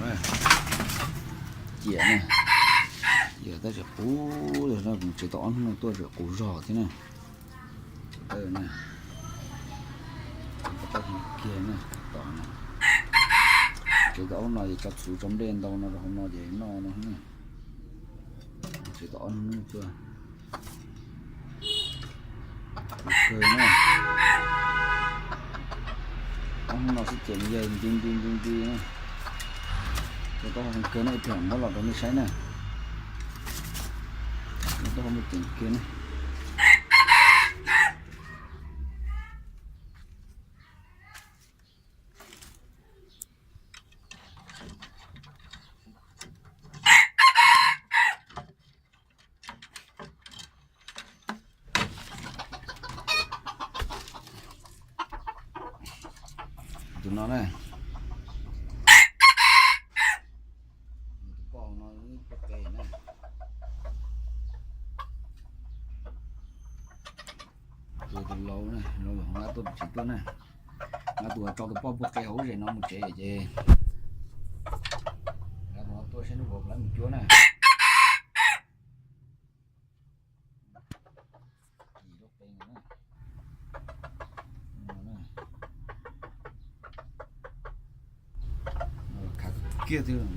Ciam na, ciam tab tsis qus, tsev tau ob hnub no tuaj tseem qus zog thiab na. Tsev tau na, tau heev kiag na, tom na. Tsev tau ob hnub no ces tso txhuv tso nplej ntau no rau hauv no ces noj no na. Tsev tau ob hnub no tuaj. Kawg na. Ob hnub no xwb ces nws yog nti nti nti nti na. Cov taub hau heev kawg na, ib pliag muab los rau nej saib na. Cov taub hau muaj ceem kiag na. Tus no na, tus poj no poj qe na. Tus, tus laus na, laus hov nqa tuaj tsev tuaj na. Nqa tus tso tus poj poj qe hauv lub zes no mus tsev ces nqa tus no tuaj saib hnub puas lawv mus cuab na. Khav kiag thiab.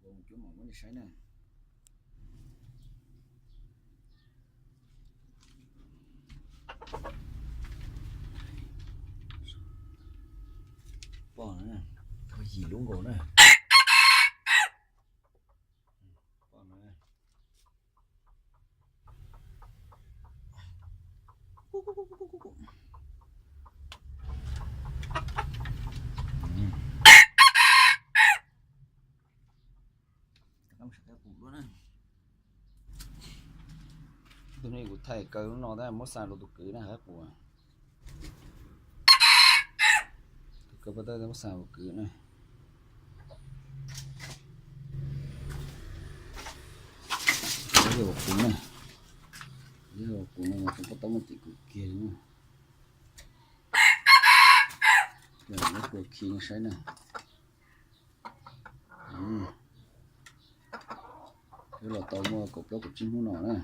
Mus cuab mam muab nej saib na. Poj na, yim lub nkaus na. Poj na. Tus no kuv thaij kaw lub no tab muab xa rau tus kwv na, qaib qus. Tus kaw paj tawb muab xa rau kwv na. Yog kuv na, yog kuv no mas tus paj tawb muaj ceem kawg kiag li na. Muab kua khi saib na. Twb los tau muaj kaum plaub kaum tsib hnub no na.